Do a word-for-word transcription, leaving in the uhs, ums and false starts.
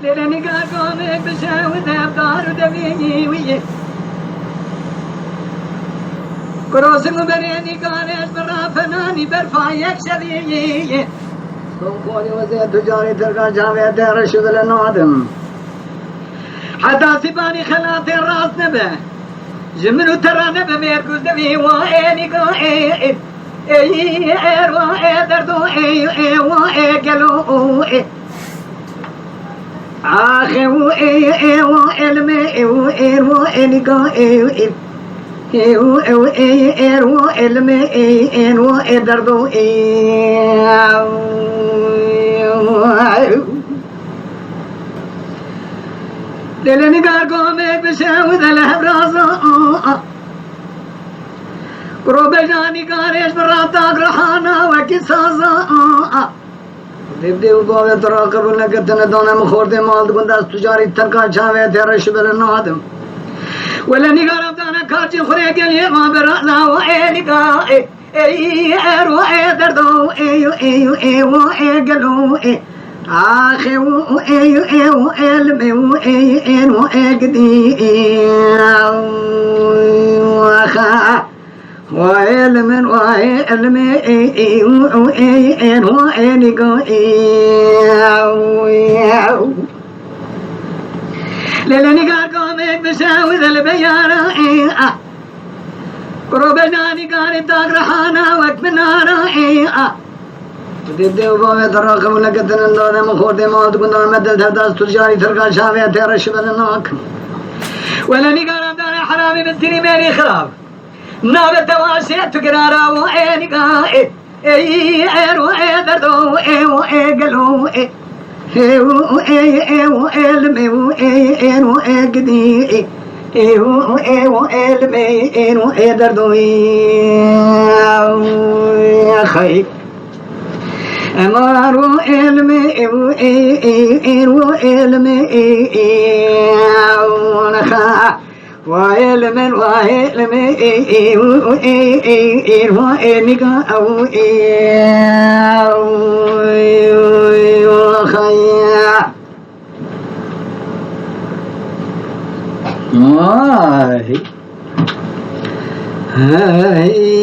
Lêlê nîgar gamêk bi şew û devdar û devî wî ye. Kurozin û berê nîgarêj bi rapenanî berfa yek şevî ye. Stonkolî wezê tucarî tirka çavê te reş û vile nadim. Heta sîpanî xelatê rast nebe. Ji min û te re nebe mêr guzdevî wa ê nîga ê ê. Ê ê ê wa ê derdo ê ê wa ê gelo ê. Axê û ê ê wa ê lime ê û ê wa ê nîga ê ê. Ê û ê ê ê wa ê lime ê ê wa ê derdo ê. Lêlê nîgar gamêk bi şew de li hev raza. Kuro bejna nîgarêj bi ratak rihana wekî saza. Dêv dê û bavê tu ra qebûl neke tine dane min xortê mal dibûn dest tu carî terka çavê tê reş û bile nadim. Wele nîgar ev dane kaçî xurê geliyê ma bi raza wa ê nîga ê. Ê ê ro ê derdo ê ê ê wo ê gelo ê. Axê wo ê ê wo ê lime wo ê ê wo ê gidî ê. Axa. Wa ê limin wa ê lime ê ê wo ê ê wo ê nîga ê. Lêlê nîgar gamêk bi şew de li beyara ê. Kuro bejna nîgarê tak rihana wek minara ê a. Dê dê û bavê te ra qebûl neke tinin dane min xortê mal dibûn dane me dil tevdas tu carî tirka çavê te reş bile nakim. Wele nîgara dane heramî min tirî mêrî xirab. Navê te wa şê tu girara wo ê nîga ê. Ê ê ro ê derdo ê wo ê gelo ê. Ê wo ê ê wo ê lime wo ê ê wo ê gidî ê. Ê wo ê wo ê lime ê wo ê derdo ê. Xey. Ema ro ê lime ê wo ê ê ê wo ê lime ê ê. Naxa. Wa ê li min, wa ê li min, ê, ê, û, û, ê, ê, ê, wa ê nîga, ew, ê, ew, ê, wa xaya. Vay. Hey.